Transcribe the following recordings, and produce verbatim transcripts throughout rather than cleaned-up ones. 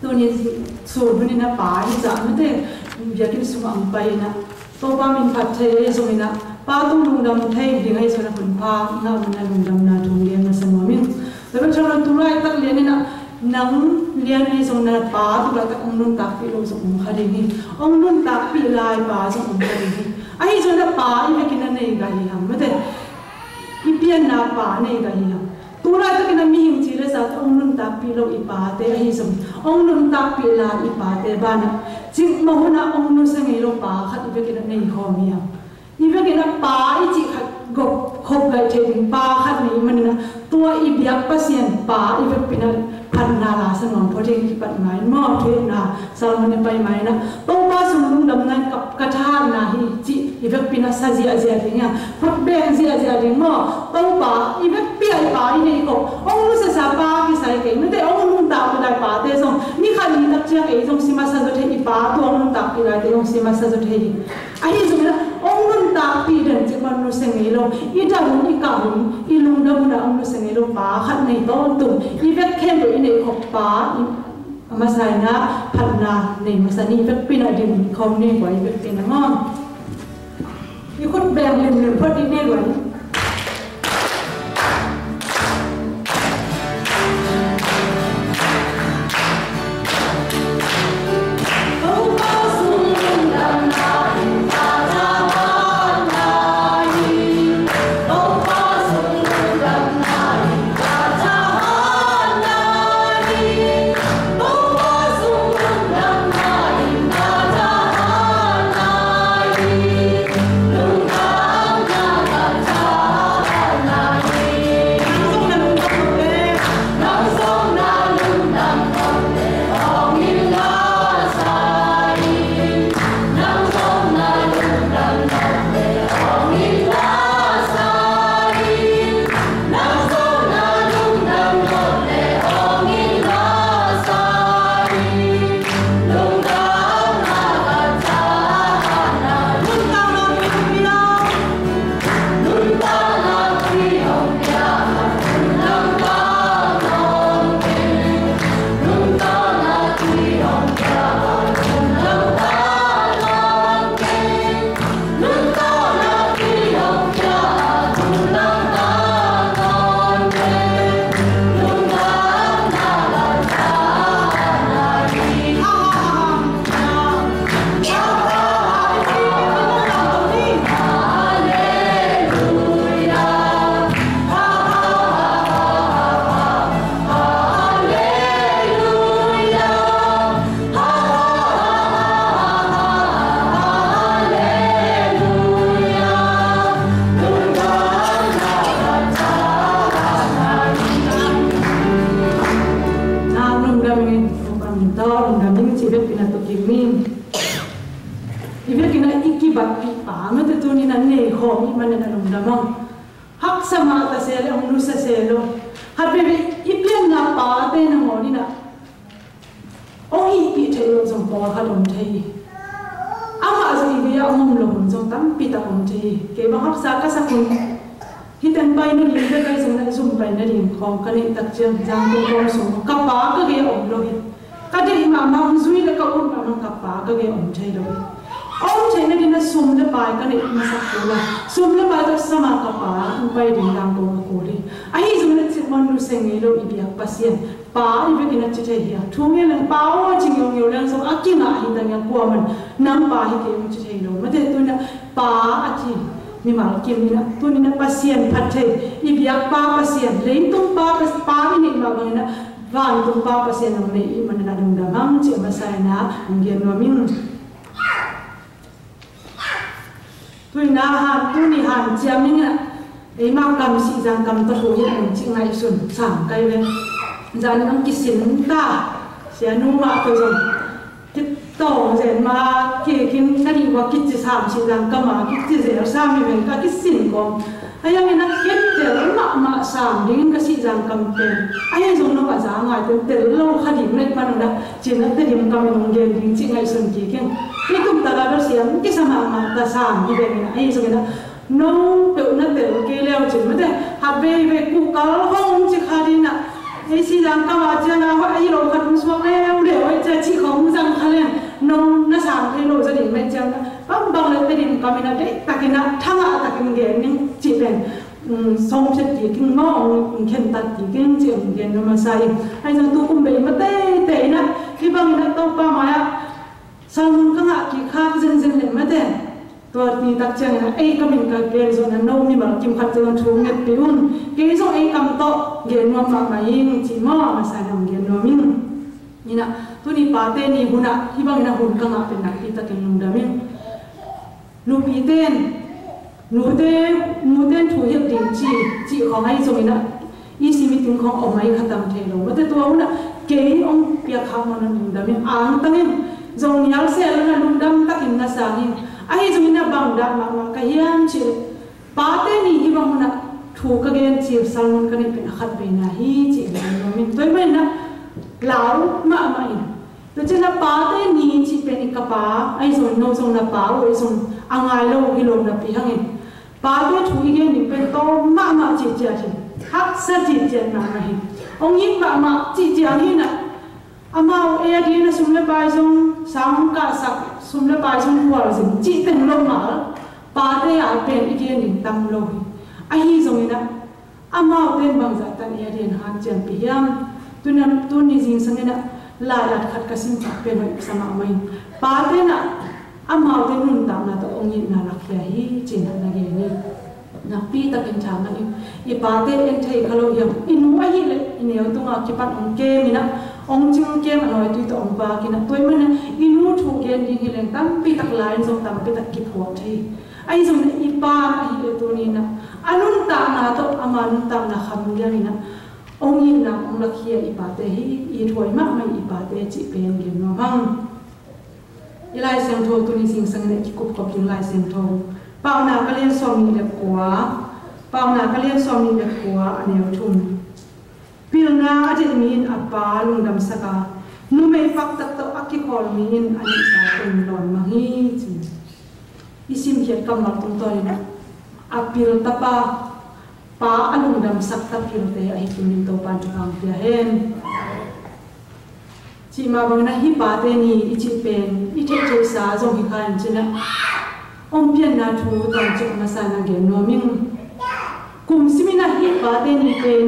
Tuni sô bun ina pa i ja mate, biakin suma ang pa ina. Tôpa min phat thei zong ina, pa tŭ lungdam thei ding ai zong na hun pa nga muna lungdam na tung lian na sa nuamin. Lebe chang na tulai tak lian ina, nang lian ai zong na pa tulai tak ong nun tak pi lo zong ong kha ding hi. Ong nun tak pi lai pa zong ong kha ding hi. Ahi zong na pa i biakin na nei ga hi ham mate. I pian na pa nei ga hi ham. Tulai tak ina mihing chi le sa ong nun tak pi lo i pate ahi zong. Ong nun tak pi lai i pate bana. Chik ma huna ong nun sa ngei lo pa khat i biakin na nei khom hi ham. I biakin na pa i chih khat gop khop gai thei ding pa khat nei man na. Tua i biak Pasian pa i biakpi na phat na la sa nuam pho thei ki phat mai mo thei na. Salmon i pai mai na. Tôpa sung lungdam na ka, ka tha na hi chih i biakpi na sa zia zia ding ya. Phut beng zia zia ding mo. Tôpa i biakpi ai pa i nei ko. Ong lu sa sa pa ki sai kei. Mate ong lu ta pa dai pa te zong. Ni kha ni tak chia kei zong sima sa zot hei i pa tu ong lu ta pi dai te zong sima sa zot hei. Ahi zong na ong lu ta pi den chih man lu seng ei lo. I da hun i ka hun i lungdam na ong lu seng ei lo pa khat nei to tum. I biak khen to i nei ko pa i Ama sai na, phat na, nei masa ni, i biakpi na ding, khom ni, kua i biakpi na, mom. I khut beng lim lim, phot i ni, kua i. Nang lungdam ing, lungdam ing, lungdam ing, ci bek pina tuki ing. I bek pina iki bak pi pa, mete tuni na nei hom, i mane na lungdam ing. Hak sama ta selo, ong nu sa selo. Hap bebe, i pian na pa, te na mori na. Ôi, pi thei lo zong pô kha dong thei. Ama zong i bia mum lo hun zong tam pi ta dong thei. Kei bang hap sa ka sa kun. Hi ten pai na ling de kai zong na zum pai na ling khong ka ling tak chiang jang tu khong sung. Ka pa ka ge ong lo hi. Ka de i ma ma zui le ka un ma ma ka pa ka ge ong thei lo hi. Ong thei na di na sum le pai ka ne ma sa ku la. Sum le pai ta sama ka pa ong pai ding dang ko ka ku li. Ahi zong na chit mon lu seng ngi lo i biak Pasian. Pa i bek ina ci thei hia. Thu nge leng pa ơ ci ngiu ngiu leng song a ki nga hi ta ngiu kua man. Nang pa hi ke ung ci thei lo. Mate tu na pa a ki. Mi mal ki mi na. Tu ni na Pasian phat thei. I biak pa Pasian. Lei tung pa Pas-, pa mi ni ma bang na. Van tung pa Pasian nong mei i man na dung da mang ci ma sai na. Ngian wa ming. Tui na han, tuni han, cia ming a. Ei ma kam sih zang kam ta hui, ei ci ngai sun, sang kai ve. Zan nang ki sin ta. Cia nu ma ta zong. Ki tong zen ma, ki kin ka ni wa ki ci sam sih zang kam ma, ki ci zel sam mi ven ka ki sin kom. Ayang ina ket tel ma ma sam ding ka sih zang kam pen. Ayang zong no ka zang ngai tel tel lo ka ding met man da. Chin a te dim kam nong gen ding ci ngai sun ki ken. Ki tum ta la dor siam ki sama ma ta sam ki ben na. Ai zong na. Nong pe na tel ke leo chin mate. Ha be be ku kal hong ci kha di na. Ê, si dang kawah cia na hua ai lo khat mŭ suak leu leu ê cia ci khong mŭ zang kha leng nong na sang thei lo za ding mê cia na bang bang leu tê ding kami na dê takin na thang a takin gen ning ci pên. Song phiat ki king mong khen tat ki king ci ong gen nô ma sai. Ai zang tu kum bei ma tê tê na ki bang na tâu pa ma ya. Salmon ka ngă ki khak zen zen leh mă tê. Tua ti tak ciang na ei ka min ka kel zong na nô mi mal kim khat zong thu nget pi un. Kei zong ei kam tôk gen nuam mă mă ing ci mă mă sa nang gen nuam ing. Ina tuni pate ni hun a hi bang ina hun ka ngă pen na pi tak ken lungdam ing. Nupi ten Nute, nute thu hiak ding ci, ci khong ai zong ina. I si mi ting khong ong ai khatam thei lo. Mate tua una kei ong piak khak ma nong dam in ang tang in. Zong nial se lo na lungdam tak in na sang in. Ai zong ina bang da ma ma ka hiam ci. Pate ni hi bang una thu ka gen ci salmon ka ni pen a khat be na hi ci. Nong min toi ma ina lau ma ma in. Tơ chin na pate ni ci pen i kapa ai zong no zong na pa ai zong a ngai lo hi lo na pi hang in. Pate thu i gen ni pen to ma ma ci cia hi. Hak sa ci cia ma ma hi. Ong in ma ma ci cia hi na. Amau e di na sum le pai zong sang ka sak sum le pai zong kual zing ci ten lo ma. Pate a pen i gen ni tam lo hi. A hi zong i na. Amau ten bang zah tan ê a dien han cian pi hiam. Tun a tun ni zing sang ina lai lat khat ka sim tak pen hoi sa ma mai. Pate na amau ten nun tak na to ong in na lak hia hi ci na na ge ni. Na pi tak in thang a i i pate en thei kha lo hiam i nu a hi le i neu tung a ki pat ong ke mi na ong cing ke ma noi tui to ong pa ki na tui ma na i nu thu gen ding hi leng tam pi tak lai zong tam pi tak ki phuak thei. Ai zong na i pa na hi le tu ni na. A nun tak na to ama nun tak na kham liang i na. Ong i na ong lak hia i pate hi i thuai ma mai i pate ci pen gen no hang. I lai siang tho tu ni sing sang na ki kup kop ling lai siang tho. Pau na ka lien som ni le kua. Pau na ka lien som ni le kua a neu thum. Pilna a jeh mi in a pa lungdam sak a. Numei paktak to a kikhol mi in a ni sa tum lon ma hi ci. I sim hiat kam mak tum to in a pil tapa pa a lungdam sak ta pil te a hi tum in to pan tu pang pia hen. Ci ma bang na hi pate ni i ci pen i thei thei sa zong hi khan ci na. Ong pian na thu tong ci ma sa na gen no ming. Kum simi na hi pate ni pen.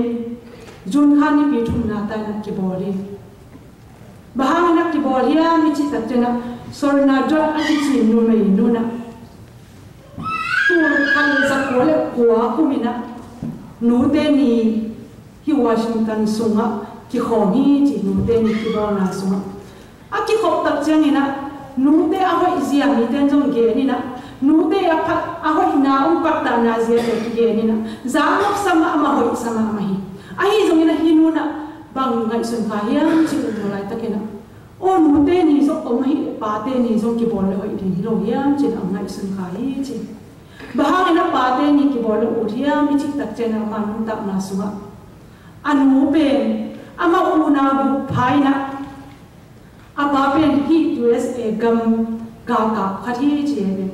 Jun kha ni pi thum na ta na ki bol hi. Ba hang na ki bol hi a mi ci tak ci na. Sor na jot a ki ci nu mei nu na. Tul khat le za kua le kua kum i na. Nute ni hi Washington sung a ki khom hi ci nute ni ki bol na sung a. A ki khop tak ciang i na nute a hoi zia mi ten zong gen i na nute a phat a hoi na ung pat ta na zia te ki gen i na za ngok sama ama hoi sama ama hi. A hi zong i na hi nu na bang ngai sun kha hiam ci nu lai tak i na. O nute ni zong ong hi pate ni zong ki bol le hoi ding hi lo hiam ci na ngai sun kha hi ci. Ba hang i na pate ni ki bol le u hiam i ci tak ciang na ma nun tak na sung a. A nu pen ama u na bu phai na. A pa pen hi U S A gam ga kap khat hi ci e pen.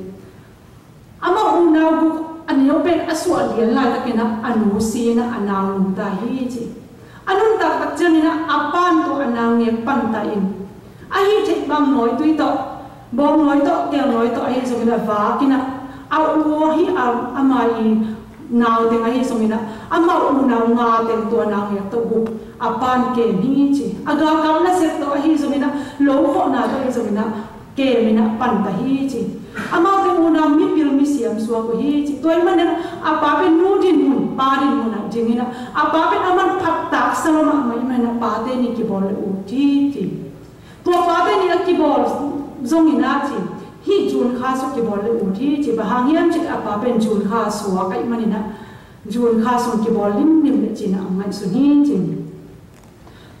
Ama u nau guk a neu pen a suah lian lai tak i na a nu si na a nau nu ta hi ci. A nun tak tak ciang i na a pan to a nau ngek pan ta in. A hi thek bang noi tui to bong noi to kel noi to a hi zong i na vak i na a u hi a ama i Nau teng a hi song i na, a mau u nau nga teng tua nau ngek to gup. A pan kem hi ci. A ga kam na sek to a hi song i na, lo kho na to hi song i na, kem i na pan ta hi ci. A mau teng u nau mi pil mi siam sua ko hi ci. Tua i man na, a pa pen nu din mun, pa din mun a ding i na. A pa pen a man phat tak sa lo ma ma i man na pa te ni ki bol le u ti ti. Tua pa te ni a ki bol zong i na ci. Hi June kha so ki bol le u ti ci. Ba hang hiam ci a pa pen June kha so a kai man i na. June kha song ki bol lim lim le ci na a ngai sun hi ci.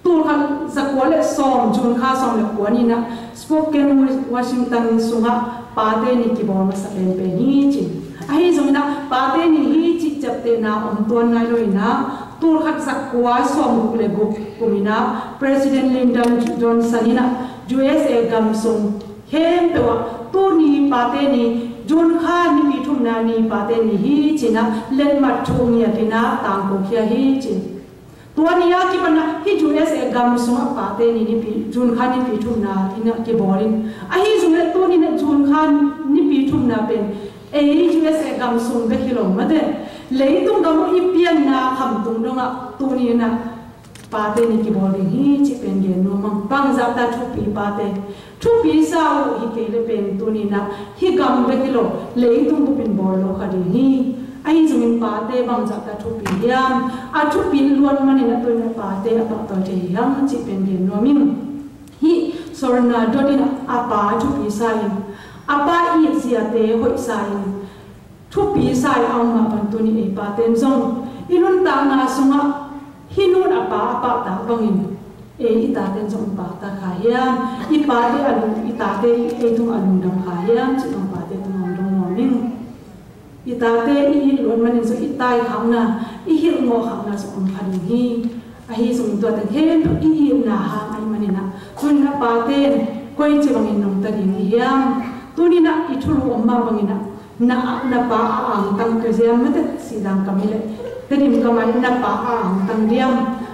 Tul kha za kua le som June kha song le kua ni na Spokane, Washington sung a pa te ni ki bol ma sa pen pen hi ci. A hi song i na pa te ni hi ci ciap te na om tuan ngai lo i na. Tul kha za kua som guk le guk kum i na President Lyndon Johnson i na U S A gam sung khempeuh a tu ni pa te ni June kha ni pi thum na ni pa te ni hi ci na let mat thu ngiat i na tang ko khia hi ci. Tua ni a kipan a hih U S A gam sung a pate ni nipi, June kha nipi thumna ina kibôl in. Ahi zong leh tuni na June kha nipi thumna pen, ei U S A gam sung bek hi lŏ mate, leitung gam i pianna kham tung dong a tuni na pate ni kibôl ding hi, chih pen gen nuam ing. Bang zah ta thupi pate. Thupi sa u hi kei leh pen tuni na hih gam bek hi lŏ, leitung bupin bôl lŏ kha ding hi. Ahi zongin pate bang zah ta thupi hiam. A thupi luat manin a tuni na pate a pah tui thei hiam, chih pen gen nuam ing. Hih Sorna Dot in a pa thupi sa in, a pa i zia te hoih sa in, thupi sa i ong ma pan tuni ei paten zong i nuntakna sung a hih nun a pa a pahtak bangin ei i taten zong pahtak kha hiam. I pate a lung, i tate ei tung a lungdam kha hiam, chih ong pate tung ong dong nuam ing. I tate i it luat manin zong i tai khak na, i hilh ngôk khak na zong ong kha ding hi. Ahi zong tua teng khempeuh i itna hang ahi manin a, tuni na paten koi chi bangin nong ta ding i hiam. Tuni na i thulu ong ma bangin a, na, na pa a angtang tu ziam mate, si dang kami leh, Tedim kamai na pa a angtang diam.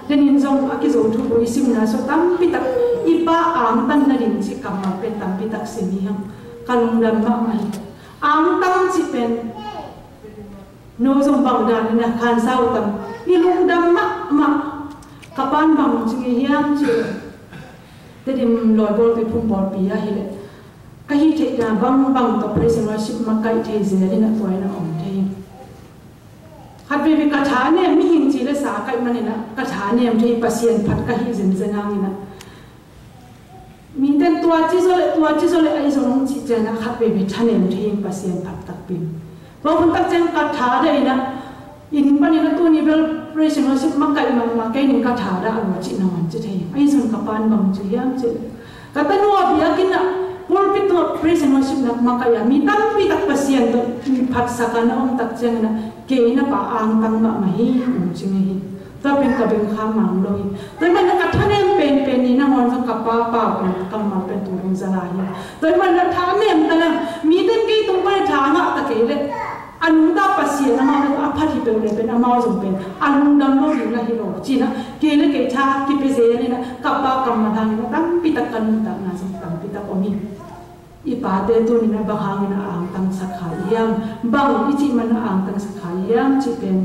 Tedim zong a kizô thubu i simna so tampi tak i pa angtang na ding chih kammal pen tampi tak sim i hang. Ka lungdam mahmah hi. Angtang chih pen no zong bang dan na khan sau tam i lungdam mahmah. Ka pan bang ching i hiam chih leh, Tedim loi bôl tui phung bôl pi a hi leh, ka hih thei na bang bang tôk praise and worship ma kaih thei zel hi na tua i na ong thei. Khat bebe ka tha nem mi hing chi leh sa kaih manin a ka tha nem thei, Pasian phat ka hih zen zen hang in a. Mi ten tua chi zole, tua chi zole, ahi zong chi chen a khat bebe tha nem thei Pasian phat tak pin. Bang hun tak chen ka tha da in a, in pan in a tuni bel praise and worship ma kaih ma, ma kaih nin ka tha da a lo chi na wan chi thei. Ahi zong ka pan bang chi hiam chi. Ka ta nua bia kin a, pulpit tua praise and worship na ma kaih a, mi tampi tak Pasian to, mi phat sa ka na ong tak chen a, kei na pa angtang mahmah hi, ong chi nge hi. Tua pen ka beng kham mang lo hi. Tua i man na ka tha nem pen pen ni na ngon sa ka pa pa pen kammal pen tu rong zala hi. Tua i man na tha nem ta na mi ten kei tung pai tha ngă ta kei leh. A nung ta Pasian amau a phat hi pen leh pen amau zong pen a lungdam lo hi na hi lo. Chi na kei leh kei tha ki pe ze ni na ka pa kammal hang na tampi tak ka nuntakna zong tampi tak om hi. I pate tuni na bang hang in a angtang sak kha i hiam, bang i chih man a angtang sak kha i hiam, chih pen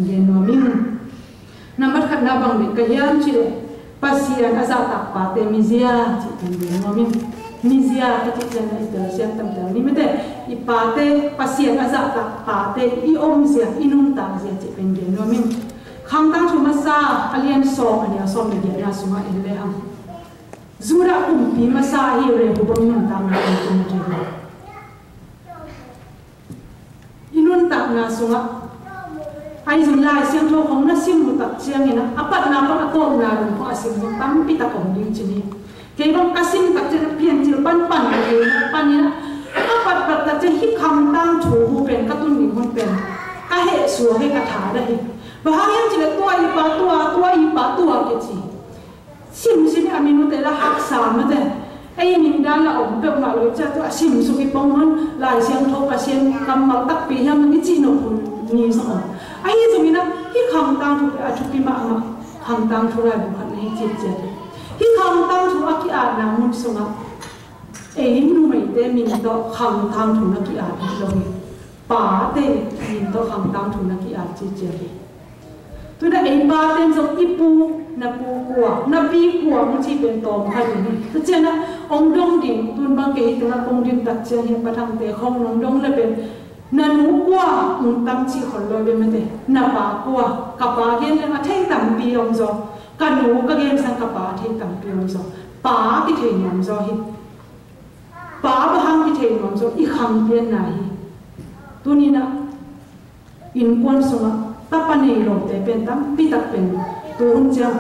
gen nuam ing. Nambat khat na bang bek ka hiam chih leh, Pasian a zahtak pate mizia, chih pen gen nuam ing. Mizia ka chih chen na i tel siam tam tel ni mete, i pate, Pasian a zahtak pate i ôm zia, i nuntak zia, chih pen gen nuam ing. Khangtang thu masa, a lian sawm, a lian sawm ni giat na sung a en le hang. Judah kumpi masa hi Rehoboam nuntakna i tum thei. I nuntakna sung a, ahi zong Lai Siangtho khong na sim lu tak chiang in a, a patna pan a tawpna lum khong a sim lu tampi tak om ding chi ni. Kei bang ka sim tak chiang a pian chil pan pan ka kei na pan in a, a pat pat tak chiang hi Khangtang thu hu pen ka tun ding hun pen ka heh sua he ka tha da hi. Bang hang hiam chi leh tua i pa tua, tua i pa tua ke chi. Sim sim a minute la hak sa mate. Ei ning dan la ôm pek ma lo cha tua sim su ki pong hon Lai Siangtho Pasian kammal tak pi hiam ni chi no pun ni sa ôm. Ahi zong in a hi Khangtang thu a thupi mahmah. Khangtang thu lai bu khat na hi chi chi. Hi Khangtang thu a ki at na mun sung a. Ei numeite min to Khangtang thu na ki at lo hi. Pate min to Khangtang thu na ki at chi chi hi. Tui na ei paten zong i pu, na pu kua, na pi kua, mă chi pen tawm kha ding hi. Tua chiang na ong dong ding, tun bang kei hi teng a kong dim tak chiang hi pa thang te khong ong dong le pen. Na nu kua, ong tam chi khon lo be mate. Na pa kua, ka pa gen le a thei tam pi ong zo. Ka nu ka gen sang ka pa thei tam pi ong zo. Pa ki thei nuam zo hi. Pa bang hang ki thei nuam zo, i khang pian na hi. Tuni na, Innkuan sung a tapa nei lo te pen tampi tak pen tu hun chiang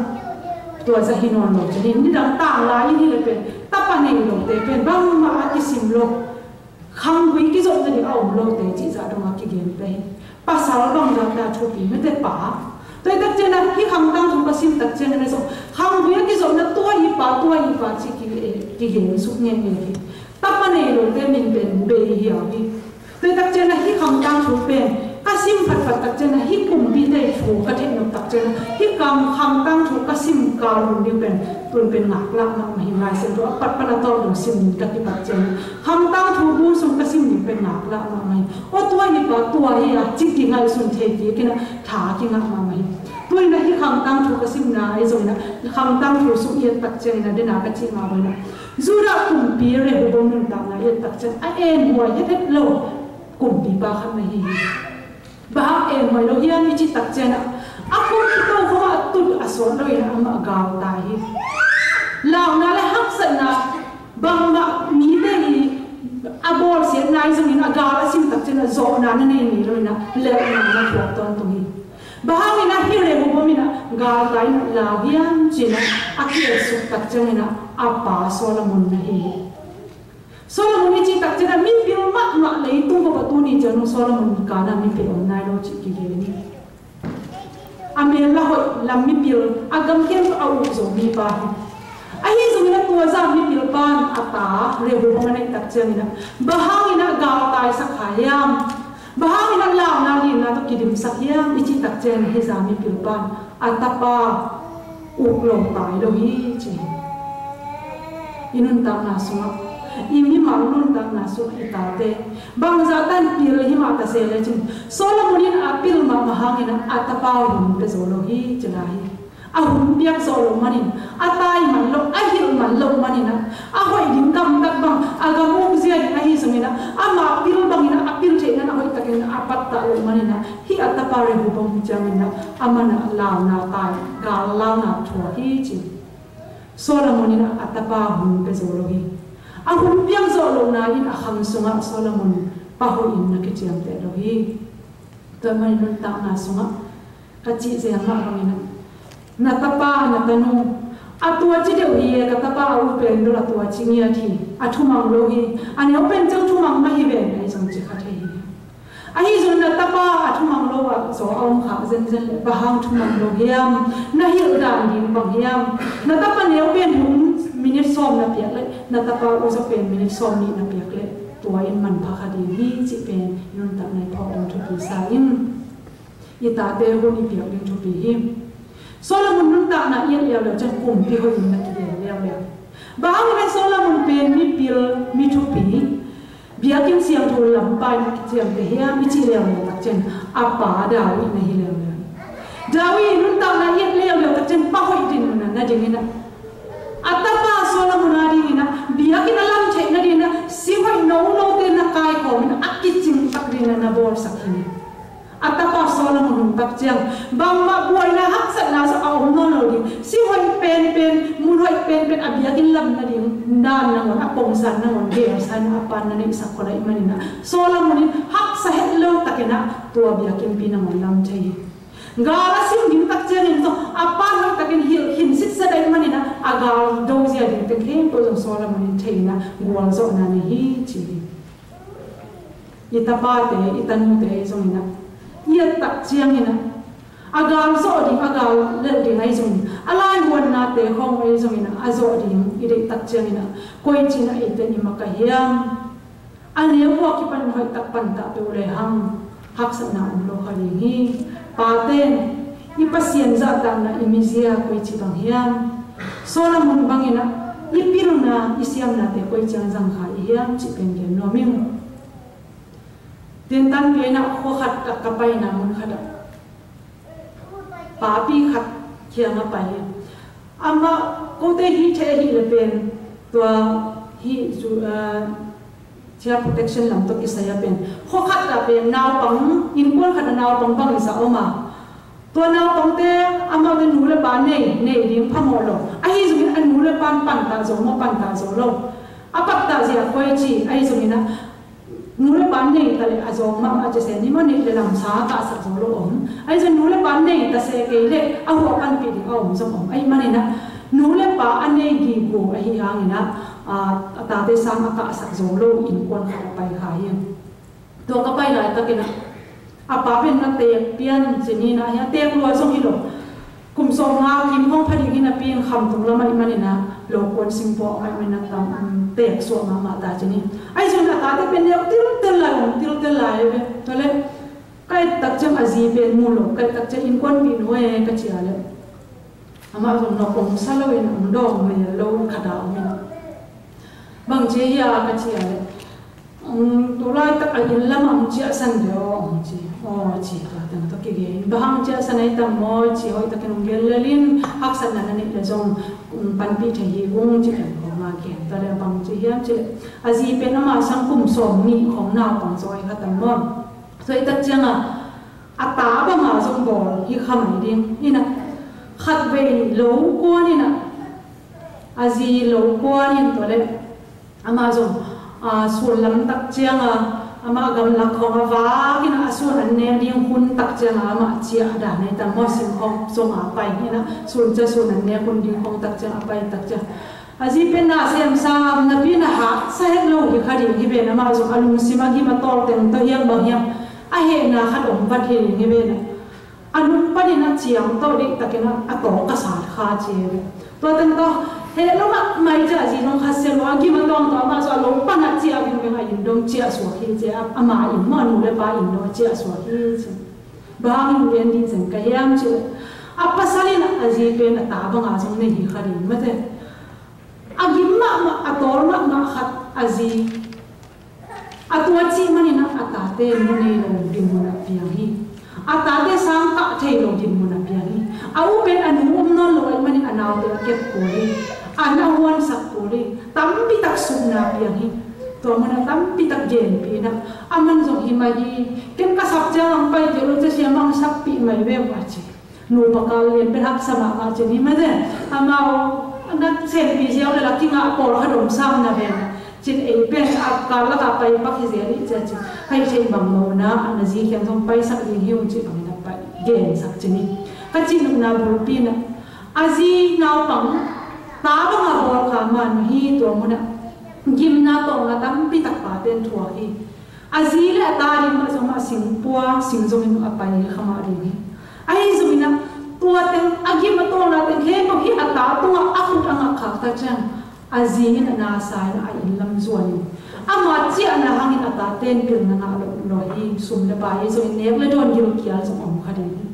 tua za hi nawn lo chi ni. Nidang tang lai hi le pen tapa nei lo te pen bangmah a kisim lo. Khang gui kizop na di a om lo te chi za dong a kigen te hi. Pasal bang za ta thupi mete pa. Tua i tak chiang na hi Khangtang thu ka sim tak chiang na so khang gui kizop na tua i pa tua i pa chi ki, kigen suk nge nge hi. Tapa nei lo te min pen bei hi a hi. Tua i tak chiang na hi Khangtang thu pen ka sim phat phat tak chiang na hi kumpite thu ka thei nop tak chiang na hi Khang, khang tang thu ka sim kau lun ding pen, tun pen ngak lak mah mah hi, Lai Siangtho a pat pan a tawp lun sim ning ka kipat cheng. Khang tang thu bu sung ka sim ning pen ngak lak mah mah hi. Ô tua ni pa tua hi a, chik ki ngai sun thei ki, kina tha ki ngak mah mah hi. Tua ina hi khang tang thu ka sim na, i zong ina, khang tang thu sung i et tak cheng ina, dena ka chih mah ina. Judah kumpi Rehobam nuntakna i et tak cheng, a en huai het het lo, kumpipa khat na hi. Bang hang en huai lo hiam i chih tak cheng a. A kumpito khong a tut a sot lo ina amah gal tai hi. Launa leh haksatna bangmah mite hi a bawlsiatna i zong ina gal a sim tak cheng a zona na nei ni lo ina lelna na thuak tawntung hi. Bang hang ina hi Rehobam ina gal tai ina lau hiam chih ina a kiet suk tak cheng ina a pa Solomon na hi. Solomon i chih tak cheng a mipil mahmah lei tung kô pa tuni chanu Solomon kana mipil ôn nai lo chih ki geni. A mel la hoih lam mipil a gam khempeuh a uk zo mipa hi. Ahi zong ina tua za mipil pan a ta Rehobam a nai tak cheng ina. Bang hang ina gal tai sak ha hiam. Bang hang ina launa lina to kidim sak hiam i chih tak cheng hi za mipil pan a tapa uk lo tai lo hi chih. I nuntakna sungah, i mimal nuntakna sungah i tate bang zah tan pil hi mah ta se le chih. Solomon in a pil mah bang hang ina a tapa hun pe zo lo hi chih la hi. A hun piak zo lo manin a tai man lo, a hil man lo manin a hoih ding kam tak bang a gam uk zia ding ahi zong ina ama pil bang ina a pil thei nan a hoih tak ina a pat ta lo manin a hi a tapa Rehobam chang ina a man a launa tai gal launa thua hi chih. Solomon ina a tapa hun pe zo lo hi. A hun piak zo lo na in a khang sungah Solomon pa hoih in na kichiam te lo hi. Tua man nuntakna sungah ka chih ze ama bang ina. Na tapa, na tanu. A tua chi deu hi e, ka tapa a u pen dol a tua chi ngiat hi. A thumang lo hi. A neu pen chang thumang ma hi ven, ai zong chi kha thei hi. Ahi zong na tapa a thumang lo a zo a ong kha zenzen le, bang hang thumang lo hiam. Na hil dan ding bang hiam. Na tapa neu pen hun minit sawm na piak le, na tapa u zo pen minit sawm nih na piak le. Tua in man pha kha ding hi, chih pen, nuntak nai pha ong thupi sa in. I tate hun i piak ding thupi hi. Solomon nuntakna i et leuleu chang kumpi hoih in na kiel leuleu. Bang hang ina Solomon pen mi pil mi thupi. Biakinn siangthou lam pai na kichiam te hiam i chih leuleu tak chang a pa David na hi leuleu. David nuntakna i et leuleu tak chang pa hoih ding na na ding ina. A tapa Solomon a ding ina biakinn a lam thei na ding ina si hoih no no te na kai kawm ina a kiching tak ding na na bawlsak hi. A tapa Solomon hun tak chang bangmah buaina haksatna sa a om no no ding. Si hoih penpen, mun hoih penpen a biakinn lam na ding. Nan na ngon, a pongsan na ngon, gel sa na a pan na ne sa kolai manina. Solomon in haksa het lo tak ina tua biakinn pi na ngon lam thei. Gal a sim ding tak chang in to a pan hoih tak in hil hin sit sa dai manina a gal dong zia ding te khempeuh zong Solomon in thei na gual zo na ne hi chi. I tapate, i tanute zong ina. I et tak chang ina. A gal zo ding, a gal lel ding ai zong. A lai huan na te hong ai zong ina. A zo ding, i dei tak chang ina. Koi china i ten i maka hiam. A ne hua ki pan hoih tak pan ta pe u le hang. Haksatna um lo kha ding hi. Pa ten, i Pasian za ta na i mizia koi chi bang hiam. Solomon bang ina. I pil na, i siam na te koi chang zang kha i hiam. Chi pen gen no ming. Tin tan pia ina khua khat a ka pai na mun khat a. Papi khat kiang a pai. Ama kote hi the hi le pen tua hi zu, ah, child protection lam to kisai a pen. Khua khat a pen naupang, inkuan khat a naupang bang i sa oma. Tua naupangte, amaute nu le pa nei, nei ding pha mawh lo. Ahi zongin a nu le pan panta zo mawh, panta zo lo. A panta zia koi chi, ahi zongin a nu le pa nei ta le a zong mah mah a chese ni mawh nei le lam sa kah sak zo lo om. Ahi zong nu le pa nei ta se kei le a hua panpih ding a om zong om. Ahi manin a nu le pa a nei ding gu ahi hangin a, a, a tate sang a kah sak zo lo inkuan khat a pai kha hi. Tua ka pai lai takin a, a pa pen na tek pian chi ni na hi a tek lua zong hi lo. Kum sawm nga kim hong pha ding hi na pi kham tung la mai manin a lo kuan sing pua mai manin a tam, um, tek sua ma ma ta chi ni. Ai zong a tate pen neu til tel lai, um, til tel lai ve. Tua le kai tak chang a zi pen mu lo, kai tak chang inkuan pi nu e ka chi a le. Amah zong nôk ong sa lo in, ong dong mei lo kha dau mei. Bang cie hia ka cia le. Ong tu lai tak a yin lam ong cia san de ong cie. O cie ka tang to ki ge. Bang cia san ai tam mo cie hoi tak ong ge le lin. Hak san na na ni le zong. Pan pi thei hi ung cie kan ko ma ke. Ta le bang cie hiam cie. A zi pen amah sang kum som ni kong na kong zoi ka tam mo. Zoi tak cia nga. A ta bang a zong bol hi kha mai ding. Ina. Khat vei lo kuan ina. A zi lo kuan in to le. Amah zong, a, sun lam tak ciang a, amah gam lak khong a vak in a sun an ne ding hun tak ciang a, amah cia da ne ta mo sin khong zong a pai in a, sun cia sun an ne hun ding khong tak ciang a pai tak ciang. A zi pen na sem sam na pi na ha, sa het lo hi kha ding hi ven amah zong a lungsim a gim a tol teng to hiam bang hiam. A heh na khat ong vat hi ding hi ven a. A num panin a ciang to dih takin a tawk a sat kha cie. Tua teng to heh lo mah mai cia zi nong kha se lo a gim a tong to amah zong a lo pan a cia ving ving a yin dong cia suak hi cie a ma yin mo a nu le pa yin dong a cia suak hi cie. Bang yin gen dih zeng ka hiam cie. A pasal in a zi pen a ta bang a zong ne hi kha dih mate. A gim mahmah a tol mahmah khat a zi. A tua cih manin a tate nu nei lo dinmun a piang hi. A tate sang kah thei lo dinmun a piang hi. A u pen a nu um nawn lo ai manin a naute a kep kul hi. A na huan sak kul hi. Tampi tak sukna piang hi. Tua mun a tampi tak genpi na. A man zong hi ma hi. Ken ka sap ciang ang pai kei lo cia sia mang sakpi mai ve wa ci. Nu pakal lien pen hak sa mahmah ci ni mate. Amau na sem pi ziau le la ki ngah pol kha dom sam na ven. Cin ei pen a kal la ka pai pak hi zia ni cia ci. Khai thei bang mo na a na zi khian zong pai sak ding hiu ci bang na pai gen sak ci ni. Ka ci num na bul pi na. A zi nau pang ta bang a bol kha man hi tua mu na. Gim na tong a tampi tak pa ten thua hi. A zi le a ta rim a zong a sing pua sing zong in a pai kha ma rim hi. Ahi zong in a tua teng a gim a tong na teng he ko hi a ta tung a a khut a ngak khak ta ciang. A zi in a na sa in a in lam zuan in. Ama ciah na hang in a ta ten pil na ngak lo lo hi sum le pai zong in nek le don gil kial zong om kha rim hi.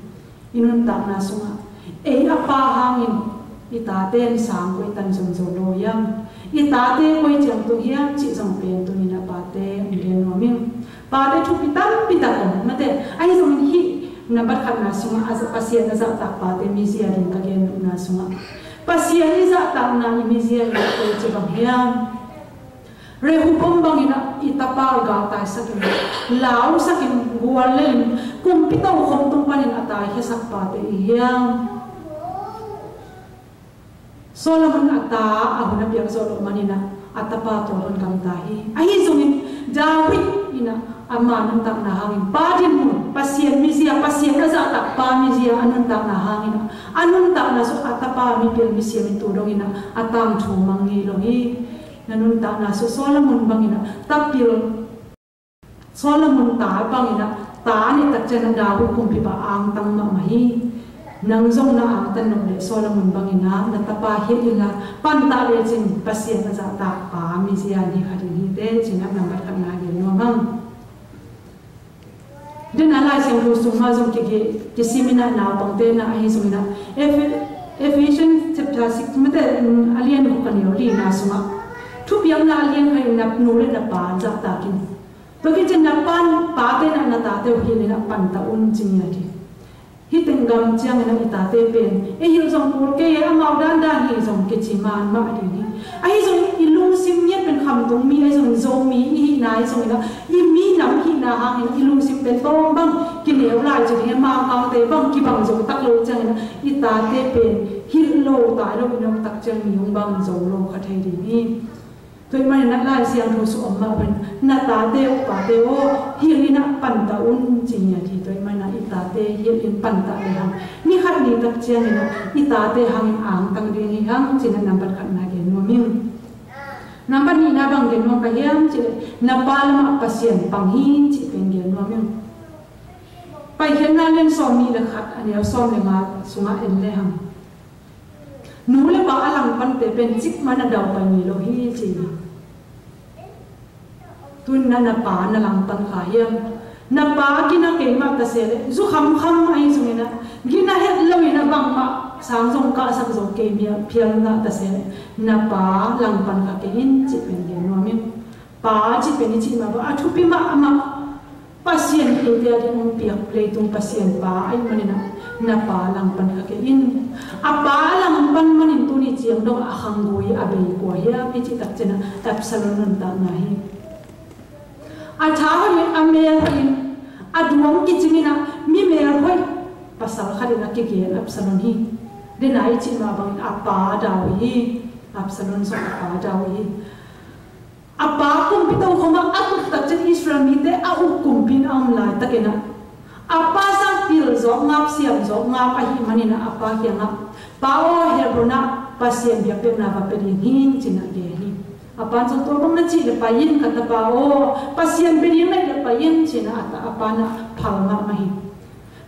I nuntakna sungah ei a pa hangin i tate an sang koi tan zong zo lo hiam? I tate koi ciang tung hiam cih zong pen tuni na pate an gen nuam ing. Pate thupi tampi tak om mate. Ahi zong hi na bat khatna sungah a Pasian a zahtak pate mizia ding ka gen nupna sungah Pasian i zahtakna i mizia hi koi ci bang hiam? Rehobom bangin a i tapa gal tai sakin, lau sakin, gual lelin, kumpi tau khom tung panin a tai khe sak pate i hiam? Solomon a ta a hun a piak zo lo manin a tapa tol hun gam ta hi. Ahi zongin David in a ama nuntakna hangin pa dinmun, Pasian mizia, Pasian a zahtak pa mizia a nuntakna hangin a nuntakna su a tapa mipil misiam in tu dongin a tangthu mang ngei lo hi. Na nuntakna su Solomon bangin a ta pil. Solomon ta bangin a ta ne tak ciang a David kumpipa angtang mahmah hi. Nang zong na angtang nok le Solomon bangin a na tapa hi in la panta le cin Pasian a zahtak pa mizia ni kha ding hi te cin a nambat khat na gen nuam ang. Dena Lai Siangtho sung ma zong ki ki ki simina naupangte na ahi zongin a Ephesians chapter six mate a lian ko kani o li na sung a thupiak na a lian kani na nu le na pa zahtakin. Tua ki cin na pan pate na na tate o hi le na panta un cin ya ki. Hi teng gam ciangin a i tate pen e hi zong kul ke a mau dan dan hi zong ki ci man ma ding hi. Ahi zong i lungsim ngiat pen kham tung mi ahi zong Zomi i hina ahi zong ina i mi nam hina hangin i lungsim pen tong bang ki neu lai ci hi ma kang te bang ki bang zong tak lo ciang ina i tate pen hil lo tai lo i nam tak ciang mi hong bang zong lo kha thei ding hi. Tua i man na Lai Siangtho su om ma pen na tate o pate o hil ina panta un ci ngiat hi tua i man na i tate hil in panta le hang ni khat ni tak ciang ina i tate hangin angtang ding hi hang ci na nambat khat na gen nuam ing. Nambat nihna bang gen nuam ka hiam ci le na pa lam a Pasian pang hi ci pen gen nuam ing. Paikhiatna lian sawm nih le khat a neu sawm le nga sungah en le hang. Nu le pa a langpante pen cikmah na dau pai ni lo hi ci. Tun na na pa na langpan kha hiam? Na pa gina keimah ta se le zu khamkham ahi zong ina gina het lo ina bangmah Sâng zong kah sak zong kei miah phial na ta se, na pá langpan kha kei in, cih pen gen nuam ing. Pá cih pen i cih ma bơ, a thupi mah mah. Pasian i tia di ung piak lei tung Pasian pá, ai manin a, na pá langpan kha kei in. A pá langpan manin tuni ciang dong a khang gui a bei kua hiam, i cih tak cen a, Absalom nuntakna hi. A tha hoi a mel hoi, a duang kicing in a, mi mel hoi, pasal kha di na kigen Absalom hi. Di na i cih ma bang a pá David hi, Absalom song a pá David hi. A pá kumpi tau khoma a tut tak cen Israel mite a uk kumpi na ung lai tak in a. A pá sang pil zok ngap siam zok ngap a hi manin a pá kiang a. Pá ô Hebron a Pasian biak pet na va pet ing hin cin a ge hi. A pá zong tua bang na cih le pai in ka ta pá ô. Pasian pet ing na le pai in cin a ta a pá na phal ma ma hi.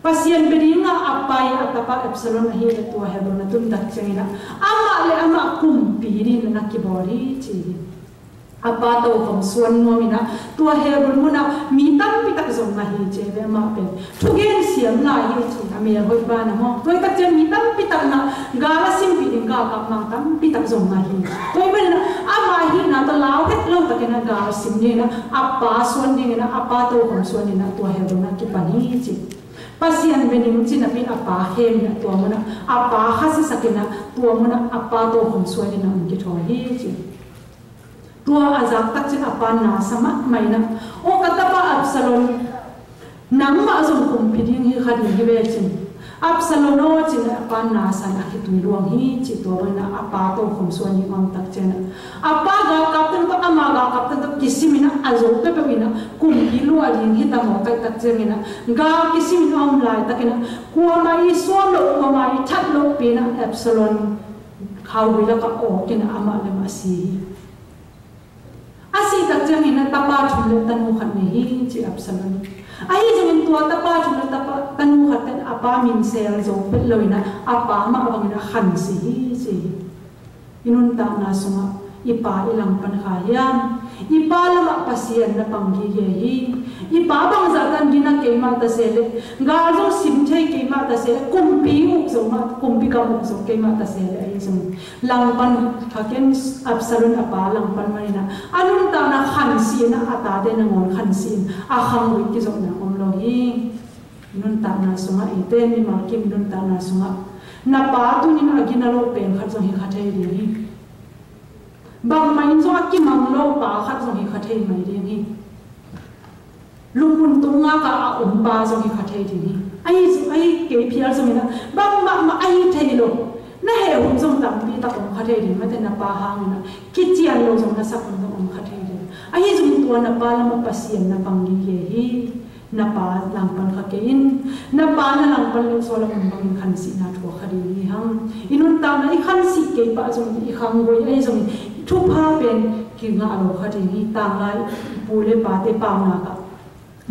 Pasian pet ing a a pai a ta pá Absalom a hi le tua Hebron a tun tak cen in a. Ama le ama kumpi di na kibor hi ci hi. A pá tau khom suan nuam in a, tua Hebron mun a, mi tampi tak zong ngah hi ci ve ma pen. Thugen siam lai hi ci, a mel hoi ba na mo. Tua i tak cen mi tampi tak na, gal a sim pi ding gal kap mang tampi tak zong ngah hi. Tua i pen na, ama hi na ta lau het lau tak in a gal sim ding in a, a pá suan ding in a, a pá tau khom suan in a, tua Hebron a kipan hi ci. Pasian be ning ci na pi a pá hem in a tua mun a, a pá hasi sak in a, tua mun a, a pá tau khom suan in a, ung kithoi hi ci. Tua a zak tak cin a pá na sa ma ma in a. Ô ka ta pá Absalom. Nang ma zong kumpi ding hi kha ding hi ve cin. Absalom ô cin a pá na sa na khitui luang hi ci tua bang na a pá tau khom suan hi ong tak cin a. A pá ga kap ten tua ama ga kap ten tua kisim in a a zo pe pe in a kumpi lua ding hi ta mo kai tak cin in a. Ga kisim in a ong lai tak in a. Kua ma i suam lo kua ma i that lo pi na Absalom. Khau hui la ka ô kin a ama le ma si hi. A si tak cen in a ta pá thum le ta nu khat ne hi ci Absalom. A hi zong in tua ta pá thum le ta pá ta nu khat ten a pá min sel zo pet lo in a a pá ma bang in a khan si hi ci. I nuntakna sung a i pá i langpan kha hiam. I pá lam a Pasian na pang gige hi. I pá bang zah tan gina kei ma ta se le. Gal zong sim thei kei ma ta se le. Kumpi uk zo ma kumpi gam uk zo kei ma ta se le a hi zong. Langpan kha ken Absalom a pá langpan ma in a. A nuntakna khan si in a a tate na ngon khan si in a khang ui ki zong na om lo hi. Nuntakna sung a i te ni ma kim nuntakna sung a. Na pá tu nin a gina lo pen khat zong hi kha thei ding hi. Bang ma in zong a ki mang lo pá khat zong hi kha thei mai ding hi. Lukun tung a ka a um pá zong hi kha thei ding hi. A hi zong a hi kei phial zong in a. Bang ma ma a hi thei lo. Na he um zong tampi tak um kha thei ding ma te na pá hang in a. Ki cian lo zong na sak um zong um kha thei ding. A hi zong tua na pá lam a Pasian na pang ding ye hi. Na pá langpan kha kei in. Na pá na langpan lo so lam um bang in khan si na thua kha ding hi hang. I nuntakna i khan si kei pah zong i khang goi a hi zong thupha pen ki ngah lo kha ding hi tang lai i pu le pa te pau na ka.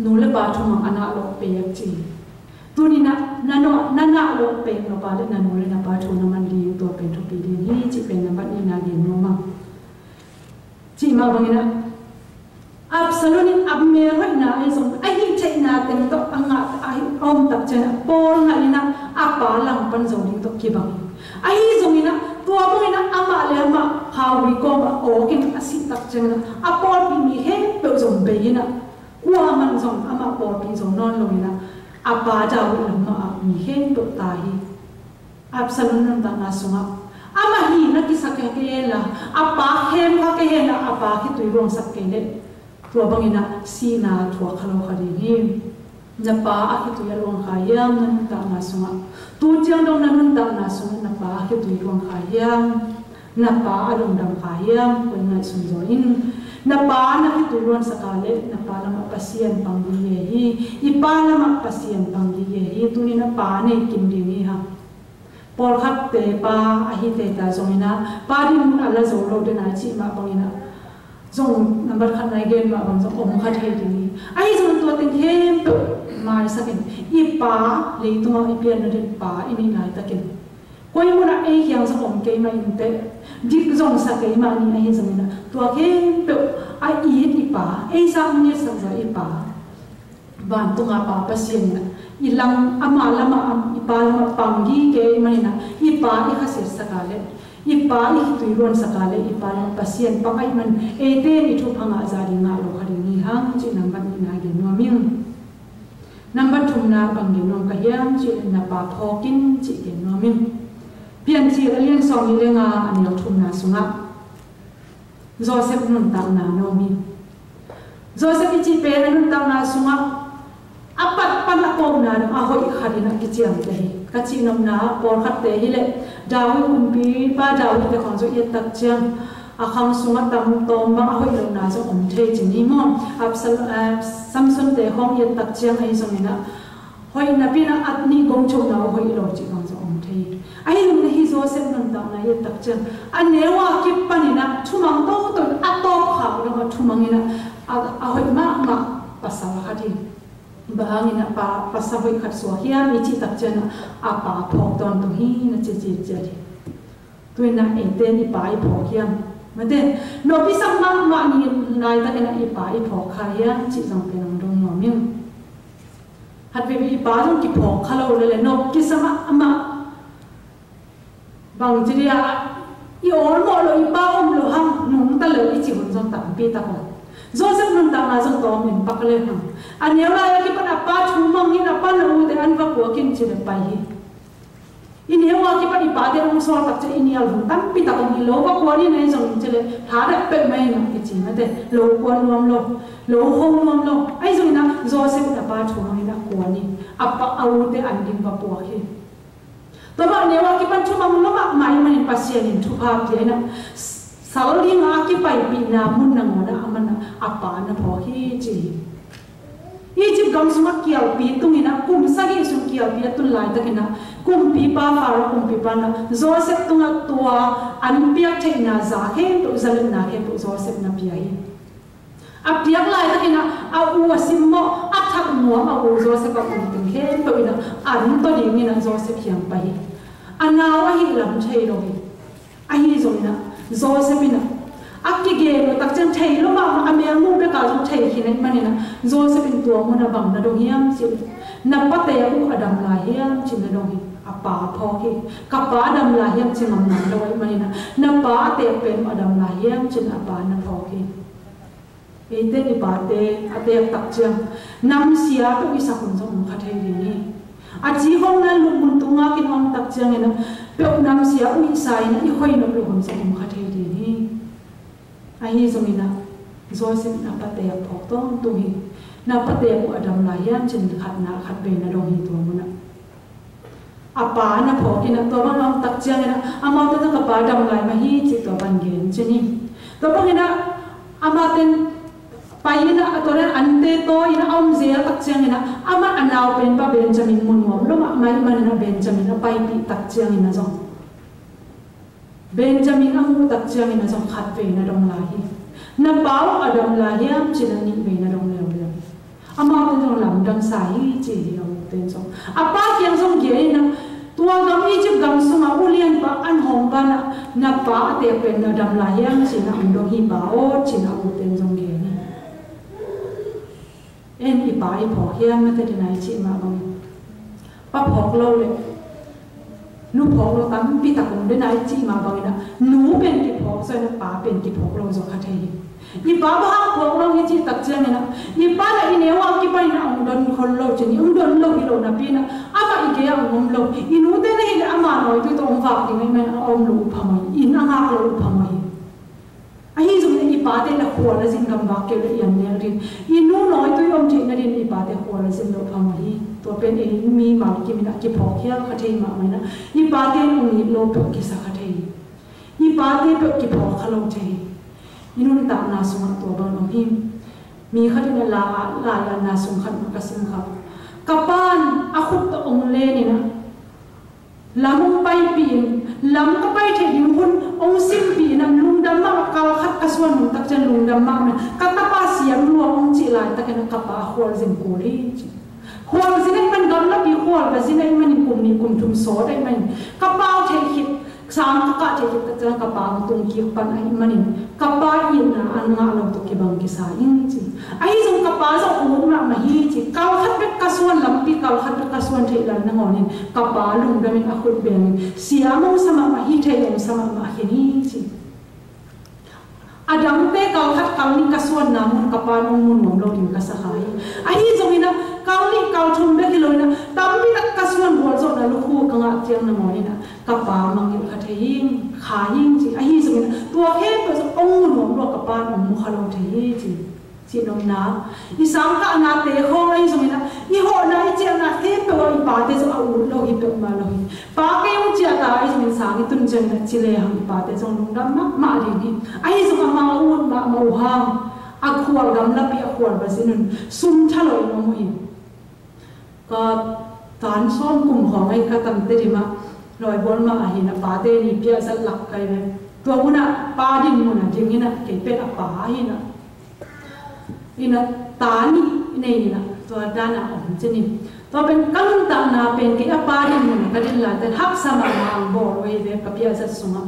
Nu le pa thumang a na lo pek ci. Tu ni na, na no, na na lo pek no pa le na nu le na pa thu na man ding tua pen thupi ding hi ci pen na bat ni na ding no mang. Ci ma bang ina. Absalom in Abner hoih na ai zong, a hi thei na teng to a ngah a hi om tak chen a pol na ina a pa langpan zong ding to ki bang. A hi zong ina, tua bang ina ama le ama ha hui kom a o kin a si tak chen a pol pi mi he pe zong be ina. Kua man zong ama pawlpi zong nawn lo ina, a pa David lam ma a mi khempeuh ta hi. Absalom nuntakna sungah ama hina kisak kei hen la, a pa khemkha kei hen la, a pa khitui luangsak kei leh, tua bang ina sina thuak kha lo kha ding hi. Na pa a khitui a luang kha hiam na nuntakna sungah? Tu ciang dong na nuntakna sungah na pa a khitui luang kha hiam? Na pa a lungdam kha hiam? Koi ngaihsun zaw in. Na pa na khitui luangsak a leh na pa lamah Pasian pang ding ye hi. I pa lamah Pasian pang ding ye hi. Tuni na pa nei kim ding hi ha. Pawlkhat te pa a hi te ta zong ina, pa ding mun a la zo lo den a cih mah bang ina. Zong nambat khat nai gen mah bang zong om kha thei ding hi. Ahi zong tua teng khempeuh maisak in. I pa leitung a i pian na den pa i nih lai tak in. Koi mun a ei hiang zong om kei mah in te, dik zong sa kei mah ni ahi zong ina, tua khempeuh a it i pa, ei sak nget sak za i pa. Wantungpa Pasian, i lam, ama lam, i pà lam pang gi kei manin, i pà i khasiat saka le, i pà i tui ruan saka le, i pà lam Pasian pang ai man, ê te i tu pang a jadi ngă lo kha ding hi hăng, ci nambat nina gen nuam ing. Nambat thumna bang gen nuam ka hiam, ci na pà phok in, ci gen nuam ing. Pian ci a lian song i le nga a neo thumna sunga. Joseph nuntakna nômi. Joseph i ci pê nuntakna sunga. A pat pan a kôm na a hoi kha ding a ki ciang te hi. Ka ci nôm na pôl khat te hi le. David kumpipa David te khong so i tak ciang. A khang sunga tam tôm ma a hoi lo na so ôm thei ci ni mo. Absal-, eh, Samson te khong i tak ciang ai so mina. Hoi na pina at ni gong chok na hoi lo ci bang so ôm thei. Ai lu na hi Joseph nuntakna i tak ciang. A neo a ki pan ina thumang to to a to kha lo ma thumang ina a, a hoi ma ma pasal kha ding. Bang ina pa, pasal hoi khat so hiam i ci tak ciang a pà phok ton to hi na ci ci ci ding. Tui na ê te ni pà i phok hiam. Mate, no pi sam ma ma ni nai ta kena i pà i phok kha hiam ci zong pe nang dong no min. Hat bê bê i pà zong ki phok kha lo le le, no ki sama ama. Bang ci ria, i ol mo lo i pà ôm lo hăng, nung ta lo i ci hun zong tam pi ta ko. Joseph nuntakna zong tôm in pak le hăng. A neo lai a ki pan a pà thumang in a pà na u te an va kua kin ci le pai hi. I neo a ki pan i pate ong sol tak ce i nial hun tam pi tak ong i lo ba kua ni nai zong ce le tha dak pek mai na ki ci mate lo kua nuam lo lo ho nuam lo ai zong na Joseph na pa thu nong i na kua ni a pa a u te an ding ba puak hi. To ba neo a ki pan thu mang lo ma mai man in Pasian in thu pha pi ai na sal ding a ki pai pi na mun na ngo na a man na a pa na pho hi ci hi. Egypt gam sung a kialpi tung ina kum sagi sung kialpi a tun lai tak ina kumpipa Pharaoh kumpipa na Joseph tung a tua an piak thei na za khempeuh za lem na khempeuh Joseph na pia hi. A piak lai tak ina a u a sim mo a thak mo a u Joseph a u ting khempeuh ina an to ding ina Joseph hiam pai hi. A nau a hi lam thei lo hi. Ahi zong ina Joseph ina a ki geh lo tak ciang thei lo ma a mel mu bek a zong thei khin ai man ina Joseph in tua mun a bang na dong hiam ci na pa te a u a dam lai hiam ci na dong hi a pa pho hi ka pa a dam lai hiam ci ngam na lo ai man ina na pa a te a pen a dam lai hiam ci na a pa na pho hi. Ê te i pate a te tak ciang nam sia peuh i sa hun zong ong kha thei ding hi. A ci hong na lu mun tung a kin ong tak ciang ina peuh nam sia u i sa ina i hoi nop lu hun zong ong kha thei ding hi. Ahi zong ina Joseph na pate a phok tong tung hi. Na pate u a dam lai hiam cin khat na khat bei na dong hi tua mun a. A pa na pho kina tua bang ong tak ciang ina a mau ta ka pa dam lai ma hi ci tua bang gen cin hi. Tua bang ina a ma ten pai ina a tua ina an te to ina a om ze a tak ciang ina a ma a nau pen pa Benjamin mun wam lo ma mai man ina Benjamin a pai pi tak ciang ina zong. Benjamin a mu tak ciang ina zong khat bei na dong lai hi. Na pa u a dam lai hiam ci na ni bei na dong leo leo. A ma u zong lam dam sa hi ci hi a u ten zong. A pa kiang zong gia ina tua gam Egypt gam sung a u lian pa an hong pa na na pa a te pen na dam lai hiam ci na ong dong hi pa o ci na u ten zong gia hi. Ên i pa i phok hiam na te dena i ci ma bang. Pa phok lo le. Nu phok lo tam pi tak ung dena i ci ma bang ina. Nu pen ki phok so ina pa pen ki phok lo so kha thei. I pa ba hak phok lo i ci tak ciang ina. I pa na i neo a ki pa ina ung don khol lo ci ni ung don lo hi lo na pi na. Ama i ke a ung lo. I nu te na hi na ama noi tu to ung vak di ngai men a ung lo u pa moi. In a ngak lo u pa moi. Ahi zong i pate na khual a zin gam bak keu le ian nel rin. I nu noi tui om thei na rin i pate khual a zin lo pha ma hi. Tua pen ei mi mal ki min a ki phok hial kha thei ma mai na. I pate ung ni lo pek ki sa kha thei. I pate pek ki phok kha lo thei. I nun tak na sung a tua bang lo him. Mi kha thei na la la la na sung kha ma ka sim kha. Ka pan a khut ta ung le ni na. Lam ung pai pi in, lam ka pai thei ding hun, ung sim pi in, am lungdam ma kal khat ka suan hun tak cian lungdam ma men, ka tapa siam lua ung ci lai tak in ka pa khual zin kul hi ci. Khual zin ai man gam na pi khual ba zin ai man in kum ni kum thum sot ai man. Ka pa thei khit, sang ka ka thei khit tak cian ka pa tung kik pan ai man in, ka pa in na an nga lo tuk ki bang ki sa in ci. Ai zong ka pa zong ung ma ma hi ci, Kal khat bek kasuan, lampi kal khat bek kasuan thei lăng nangawnin, kapa lungdamin a khut bengin, sia mong sa mahmah hi, thei mong sa mahmah hi ni ci. Adangte kal khat kal nih kasuan nangawnin kapan ong mu nuam lô ding kasa kha hi. Ahi zongin a, kal nih kal thum bek hi lô in a, tampi tak kasuan gualzona lukhua kangah tiang nangawnin a, kapa mangngil kha thei hing, kha hing ci. Ahi zongin a, tua khempeuh zong ong mu nuam lô kapan ong mu kha lô thei hi ci. Ci nôm na, i sangkah nate khong ahi zongin a, i hôna i ciahna khempeuh a i pate zong a ut lô hi, pek ma lô hi. Pa kei ong ciah ta ahi zongin sang i tun zeng na ci le hang i pate zong lungdam mahmah ding hi. Ahi zong ama ut mahmah u hang. A khual gam lapi a khual ba zinun. Sum tha lô i ma mu hi. Ka tan sôm kŭm hŏng ai ka tante di ma, loi bol ma ahi na, pate ni pia zat lak kai ve. Tua mun a pa ding mun a ding ina, kei pet a pa ahi na. Ina tani nei ina, tua dana om cini. Tua pen kan ta na pen kei a pa ding mun a ka ding la ten hak sama ma ang bol ve ve ka pia zat suma.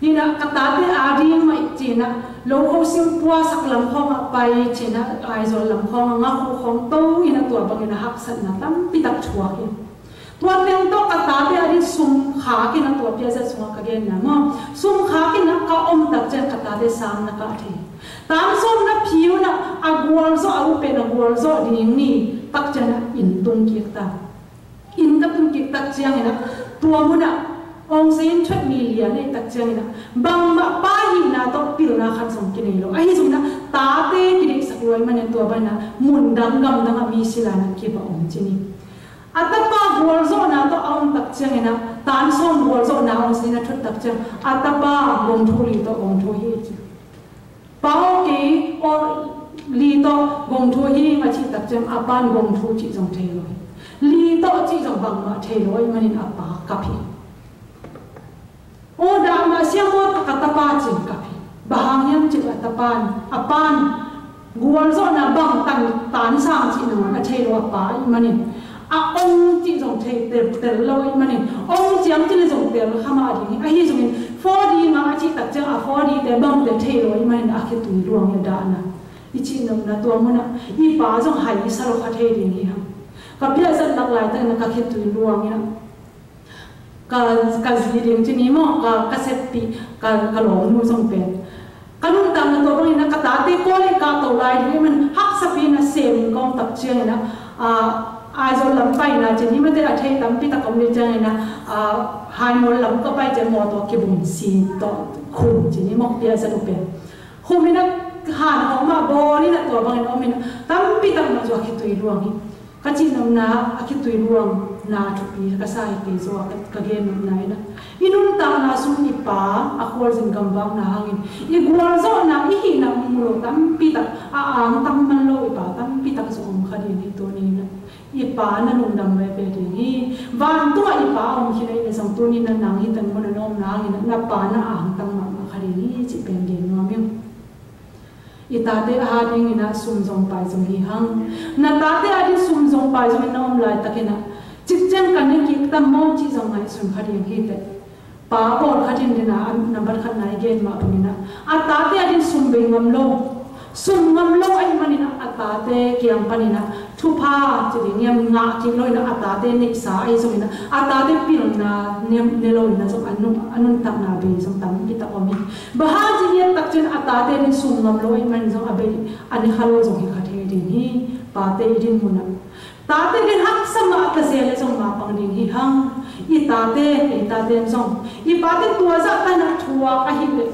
Hina ka tate a ding ma i cina, lô khô sim pua sak lam khong a pai cina, Aizawl lam khong a ngak khô khong tô hina tua bang hina haksat na tampi tak thuak hi. Tua teng tô ka tate a ding sum khak hina tua pia zat sum a ka gen na mo. Sum khak hina ka om tak cen ka tate sang na ka thei. Tan sôm na phiu na a gual zo a upe na gual zo ding ni tak cen na in tung kik ta. In ka tung kik tak ciang ina, tua mun a, ong sen thuet mi lia nei tak ciang ina, bang ma pa hina to pil na khan song ki nei lo. Ahi zong na, tate ki dek sak loi ma nen tua ba na, mun dang gam dang a mi sila na ki ba ong cini. A ta pa gual zo na to a ong tak ciang ina, tan sôm gual zo na ong sen na thuet tak ciang, a ta pa gong thu li to gong thu hi ci. Pau kei o li to gong thu hi nga ci tak ciang a pan gong thu ci zong thei loi. Li to ci zong bang ma thei loi ma nen a pa kap hi. O da ma siang o tak a ta pa ci kap hi. Ba hang hiam ci a ta pan a pan gual zo na bang tan tan sang ci na ma thei loi a pa ma nen. A ong ci zong thei tel tel lo i ma nen. Ong ciang ci li zong tel kha ma ding. Ahi zong in fo di ma a ci tak ciang a fo di te bang te thei lo i ma nen a khe tui luang ya da na. I ci nôm na tua mun a. I pa zong hai i sa lo kha thei ding hi hang. Ka pia zat lak lai tak na ka khe tui luang ya. Ka ka zi ding ci ni mo ka ka sep pi ka ka long nu zong pen. Ka nun tang na to bang ina ka tate kô le ka to lai di men hak sa pi na sem kong tak ciang ina, a, Aizawl lam pai na cin ni ma te a thei tampi tak kong di ciang ina, a, Hai Mol lam ka pai ciang mo to ki bum si to khum cin ni mok pia sa du pen. Khum ina han hong ma bol ina to bang ina om ina tampi tak ma zua ki tui luang hi. Ka ci nôm na a ki tui luang na thupi ka sa i kei zo ka gen nôm na ina. I nun tang na sum i pa a khual zin gam bang na hang in. I gual zo na i hi na mung lo tampi tak a ang tang man lo i pa tampi tak zo ong kha ding hi to ni na. I pa na lungdam bai pe ding hi. Van tua i pa ong hi na i na zong to ni na nang hi tang mo na nôm na hang in na pa na ang tang ma ma kha ding hi ci pen gen nôm yong. I tate a ding ina sum zong pai zong hi hang. Na tate a ding sum zong pai zong ina om lai tak ina. Cik ceng ka ne kik tam mo ci zong ngai sum kha ding hi te. Pa bol kha ding ding na, na bat kha nai gen ma bung ina. A tate a ding sum bei ngam lo. Sum ngam lo ai man ina a tate kiang pan ina. Thupha, ci ding yam ngă kik lo ina a tate ne sa ai zong ina. A tate pil na ne ne lo ina zong a nun a nun tak na bei zong tam ki tak om hi. Ba ha ci yet tak cin a tate ne sum ngam lo ai man zong a bei a ne kha lo zong hi kha thei ding hi. Pate i ding mun a. Tate ding hak sa ma ta se le zong ma pang ding hi hang. I tate i tate zong. I pate tua za ta na thua a hi le.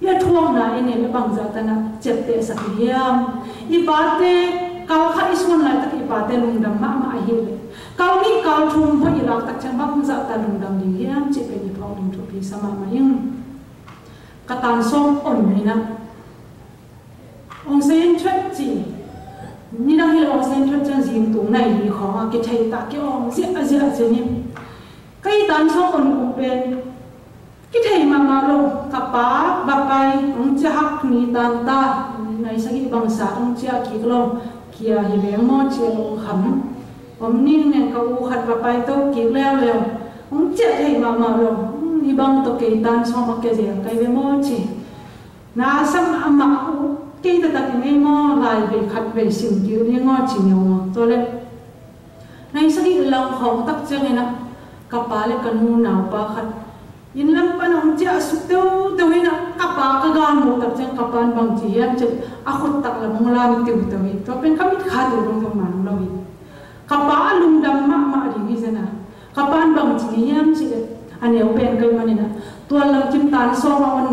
Ia thuak na ene le bang za ta na cep te sa ki hiam. I pate kal kha i suan lai tak i pate lungdam ma ma a hi le. Kal ni kal thum bo i lak tak cen bang za ta lungdam ding hiam ci pe ni phok ding thupi sa ma ma ing. Ka tan sôm on ni na. Ong sen thuet ci. Ni na hi le ong sen thuet cen zing tung nai ni khong a ki thei ta ki ong zia zia zia ni. Ka i tan sôm on ung pen. Ki thei ma ma lo, ka pa, ba pai, ong cia hak ni tan ta, nai sa ki bang sa, ong cia kik lo, kia hi beng mo cia lo kham. Om ni neng ka u khat ba pai to kik leo leo. Ong cia thei ma ma lo, ni bang to kei tan sôm ma ke zia, kai be mo ci. Na sam a ma u, Kei tata kei ngei mô lai vei khat vei sim kei ngô chi ngô mô. Tô lĕ. Nai sagi lang hong tak chang ina. Kapa lĕ kanu nau pa khat. In lam pan ong chia suk teu teu ina. Kapa ka gan mô tak chang kapa bang chi hiam chit. A khut tak lam mô lam teu teu hi. Tô pen kamit kha teu dong dong man lo hi. Kapa a lungdam mama ding hi sena. Kapa bang chi hiam chit. Aneo pen kai manina. Tua lam kim tan so ma on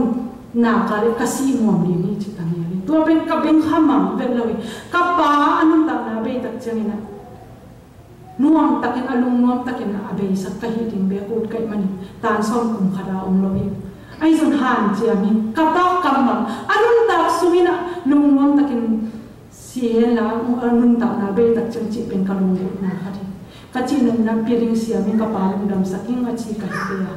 na ka lĕ kasi mô ding hi chit tang hi. Tua pen ka beng kha mam vet lo hi. Kapa a nun tak na bei tak chang ina. Nuam takin a lung nuam takin a bei sak ka hi ding be kut kai mani. Tan so kum kha da om lo hi. Ai zon han chia mi. Kapa kam mam. A nun tak sung ina lung nuam takin Si hên la, a nun tak na bei tak chang chi pen ka lung dut na kha di. Ka chi nun na pi ring sia mi kapa lungdam sak ing a chi ka hi pia.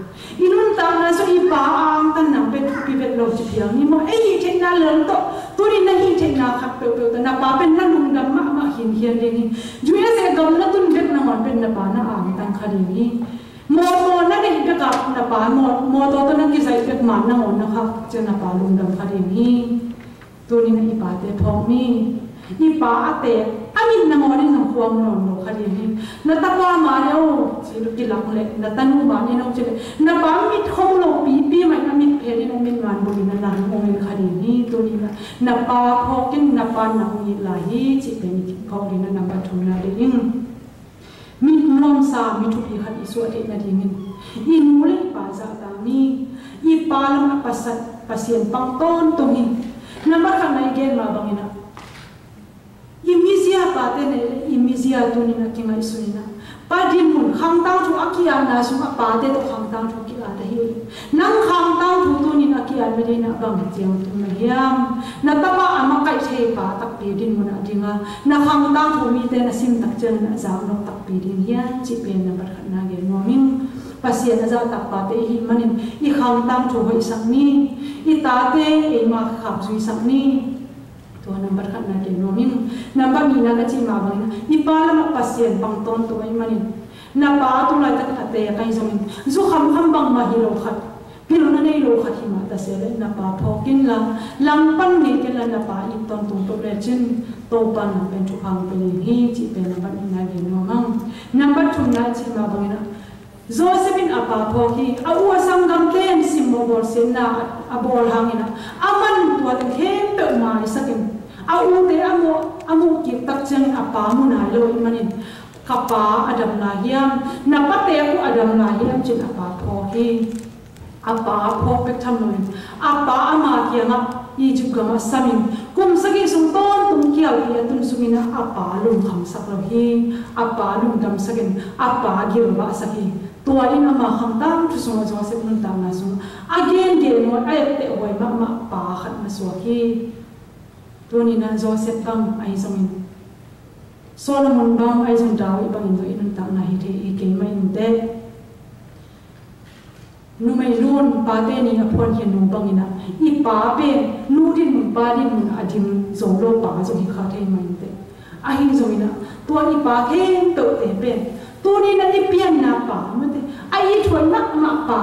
I nun tak na so i pa ang tan nang pet pi pet lo chi pia mi mô ei thei na leng to. Tu ni na hi thei na khat peu peu ta na pa pen na lungdam mama hin hian ding hi. Ju ya se gam na tun bet na mon pen na pa na ang tan kha ding hi. Mô mô na dei bet ka na pa mô mô to to na ki zai bet man na mon na kha chi na pa lungdam kha ding hi. Tuni na i pate phok mi. I pa a te. A mit na ngô ni nang kuang non lo kha di ni. Na ta pa ma ni o. Chi lu ki lak le. Na ta nu ma ni nong chi le. Na pa mit khong lo pi pi mai na mit phe ni nong mit man bu ni na nang ngô ni kha di ni. Tuni na. Na pa phok kin na pa nang ni la hi. Chi pe ni phok ni na nang ba thung na de ing. Mit nuam sa, mit thupi khat i suah dih na dingin. I nu leh i pa zah tang ni. I pa lam a pasat, Pasian pang ton tong in. Nambat khat na i gen ma bang ina. I misia pa te ne, i misia tuni na kingai suni na. Pa din mun, khang tang thu a ki a na sung a pa te to khang tang thu ki a ta hi. Nang khang tang thu tuni na ki a mede na bang chiang tu na hiam. Na tapa a ma kai thei pa tak pi din mun a ding a. Na khang tang thu mi te na sim tak chiang na zau nok tak pi ding hiam. Chi pen nambat khat na gen nuam ing. Pasian a zau tak pa te hi manin. I khang tang thu hoi sak ni. I ta te i ma khap zui sak ni. Tua nambat khat na gen nuam ing. Nambat ni na ka chi ma bang na. I pa lam a Pasian pang ton tu ai manin. Na pa tu lai tak a te kai zong in. Zu kham kham bang ma hi lo khat. Pil na nei lo khat hi ma ta se le na pa phok kin la. Lang pan nei kin la na pa i ton tung tuk le chin. To pan na pen thu khang pen hi chi pen nambat ni na gen nuam ang. Nambat thum na chi ma bang na. Joseph in a pa phok hi. A u a sanggam ten sim mô bol sen na a bol hang ina. A man tua ten khempeuh mai sak in. A u te a mô a mô kik tak chang a pa mu na lo i manin. Ka pa a dam la hiam, na pa te ku a dam la hiam chin a pa phok hi. A pa phok pek tham lo in. A pa a ma kiang a Egypt gam a sam in. Kum sagi sung ton tung kial pi a tun sung in a pa lung kham sak lo hi. A pa lung dam sak in. A pa gil ba sak hi. Tua in a ma khang tang thu sung a Joseph nun tang na sung. A gen gen hoi a ep te hoi ma ma pa khat na suak hi. Tuni na Joseph bang ai zong in. Solomon bang ai zong David bang in zong i nun tang na hi thei i kei ma in te. Numei nun pa te ni a phon hian nu bang ina. I pa pen nu din mun pa din mun a dim zong lo pa zong hi kha thei ma in te. A hin zong ina. Tua i pa khempeuh te pen. Tuni na i pian na pa ma te. A i thuan na ma pa.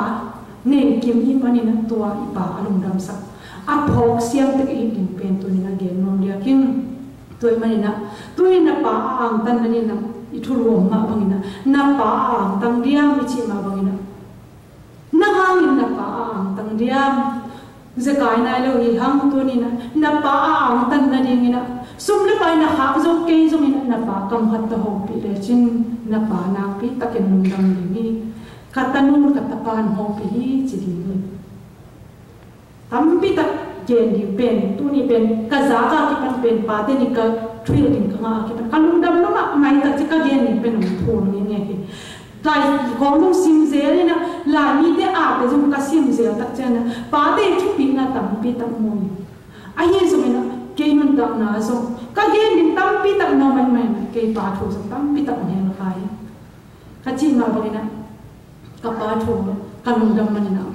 Nei kim i manin a tua i pa a lungdam sak. A phok siam tek i ding pen tuni na gen nuam dia kin. Tua i manin a. Tuni na pa a ang tan na ni na. I thu luam ma bang ina. Na pa a ang tan dia mi chi ma bang ina. Na hangin na pa a ang tan dia. Zekai nai lo hi hang tuni na. Na pa a ang tan na ding ina. Sum le pai na khak zong kei zong ina na pa kam khat ta hong pi le chin. Na pa na pi takin lungdam ding hi. Ka ta nun ka ta pan hong pi hi chi ding hi. Tampi tak gen ding pen, tuni pen, ka zak a kipan pen, pa te ni ka thuil ding ka ngah a kipan. Ka lungdam lo ma, mai tak chi ka gen ding pen, ong thun nge nge hi. Lai, hong nung sim zel ina, lai mi te a te zong ka sim zel tak chena, pa te thupi na tampi tak mui. A hi zong ina, kei nun tak na zong, ka gen ding tampi tak na mai mai na, kei pa thu zong tampi tak mel kai. Ka chi ma bang ina. Ka pa thu, ka lungdam manin a,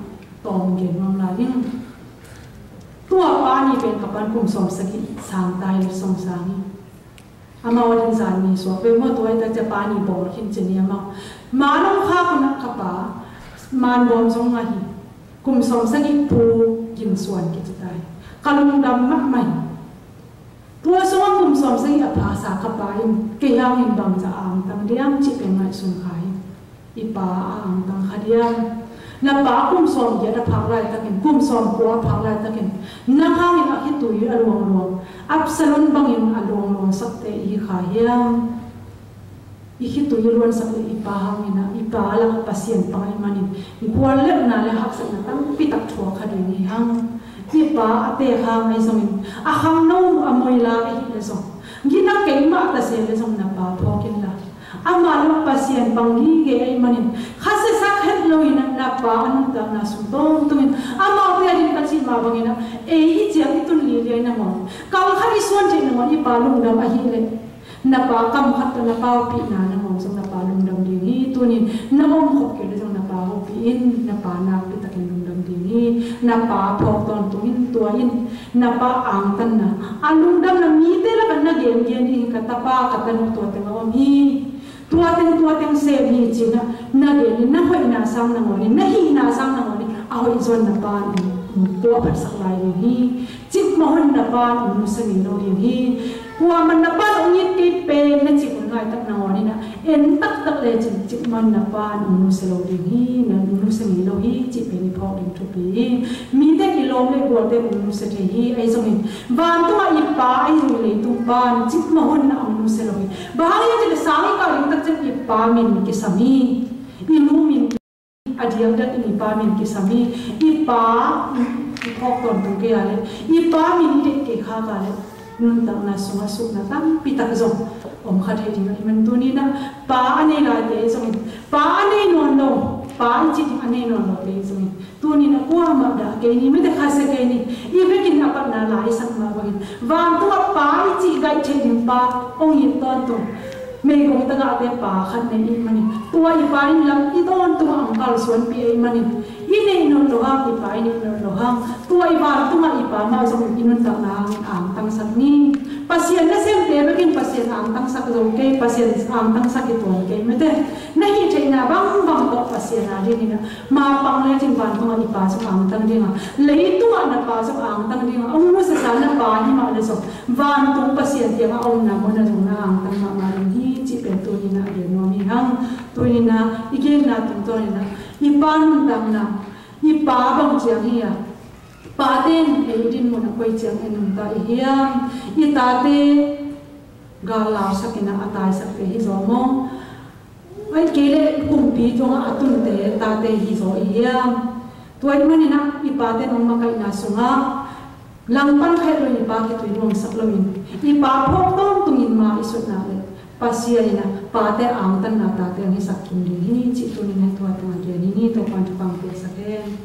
tawm gen nuam lai ing. Tua pa ni pen ka pan kum sawm sagi, sang tai le song sang hi. Ama wadin zan ni suak, pe mo tua i ta ja pa ni bawr khin chen ni ama. Ma nong kha kuna ka pa, man bawm song nga hi. Kum sawm sagi pu gin suan ki chi tai. Ka lungdam ma mai. Tua sungah kum sawm sagih a pha sa kha pa in, kei hang in bang ja ang tang diam cih peh ngaisun khai. I pa ang tang kha diam. Na pa kum sawm giat a phak lai takin, kum sawm kua a phak lai takin, nang hang in a khitui a luang luang, Absalom bang in a luang luang sak te i kha hiam. I khitui luang sak leh i pa hang in a, i pa lăng a Pasian pang i manin, gual leh na leh haksatna tang pi tak thua kha ding i hang. I pa a te hang ai zong in, a hang no a mui la ai leh zong, gina kei ma ta se leh zong na pa phok in la. Ama lăng Pasian pang gige ai manin, khase sak het lo in a na pa a nuntakna sung tong tong in, ama te a din ka ci ma bang in a, ei i ciang i tun li li ai na mong. Kal kha i suan te na mong i pa lungdam ahi leh. Na pa kam khat tôh na pa pi na na mong song na pa lungdam ding hi, tunin na mong khop ke leh song na pa pi in, na pa na pi takin lungdam ding hi, na pa phok ton tong in tua in. Na pa ang tang na. A lungdam na mite lak a na gen gen i ka tapa ka tanu tua teng a om hi. Tua teng tua teng sem hi ci na. Na gen i na hoih na sang na ngoni, na hih na sang na ngoni. A hoih zon na pa ni. Tua pat sak lai ni hi. Cik mahon na pa ni nu seni no ni hi. Kua man na pa ni ngit ki pe na cik ngai tak na ngoni na. En tak tak le cik cik man na pa ni nu se lo ni hi. Na nu se ni lo hi. Cik pe ni phok ni thupi. Mite i lom leh gualte ung nu se thei hi, ai zong in. Vantung a i pa ai zong in leitung pa ni cik mahon na ung nu se lo hi. Bang hang i cik sang i ka ling tak cik i pa min ki sam hi. I nu min a diang dat i pa min ki sam hi. I pa i phok ton tung ke a leh. I pa min te ke kha ka leh. Nuntakna sung a sukna tampi tak zong om kha thei ding i man tuni na. Pa a nei lai te zong in. Pa a nei non lo. Pa i cik a nei non lo te zong in. Tuni na kua ma da kei ni, mete khase kei ni. I vekin a pat na lai sak ma bangin. Vantung a pa i ci gai che ning pa, ong i ton tung. Mei gong ta ga te pa khat ne i mani. Tua i pa in lam i ton tung ang kal suan pi i mani. I ne i non lo hang, i pa i ne i non lo hang. Tua i vantung a i pa ma zong i nuntakna hang in ang tang sak ni. Pasian na sem te vekin Pasian ang tang sak zong kei, Pasian ang tang sak i ton kei. Mete, na hi che na bang bang to Pasian a di ni na. Ma pang le chin vantung a i pa zong ang tang ding a. Leitung a na pa zong ang tang ding a. Ong nu se sa na pa hi ma le zong. Vantung Pasian tiang a ong na mo na zong na ang tang ma ma ding hi ci pe tuni na a gen no mi hang. Tuni na i gen na tung tuni na. I pa nun tang na. I pa bang ciang hi a. Pa ten e i din mun a koi ciang e nun ta i hiam. I ta te ga lau sak i na a tai sak pe hi zo mo. Ai kei le kumpi tuang a tun te ta te hi zo i hiam. Tua i mani na i pa te nong ma kai na sung a. Lang pan khet lo i pa ki tui luang sak lo in. I pa phok tong tung in ma i sut na le. Pasian i na pa te ang tan na ta te ang hi sak tung ding hi ci tuni na tua tang a gen hi ni tua pan tu pang pe sak hen.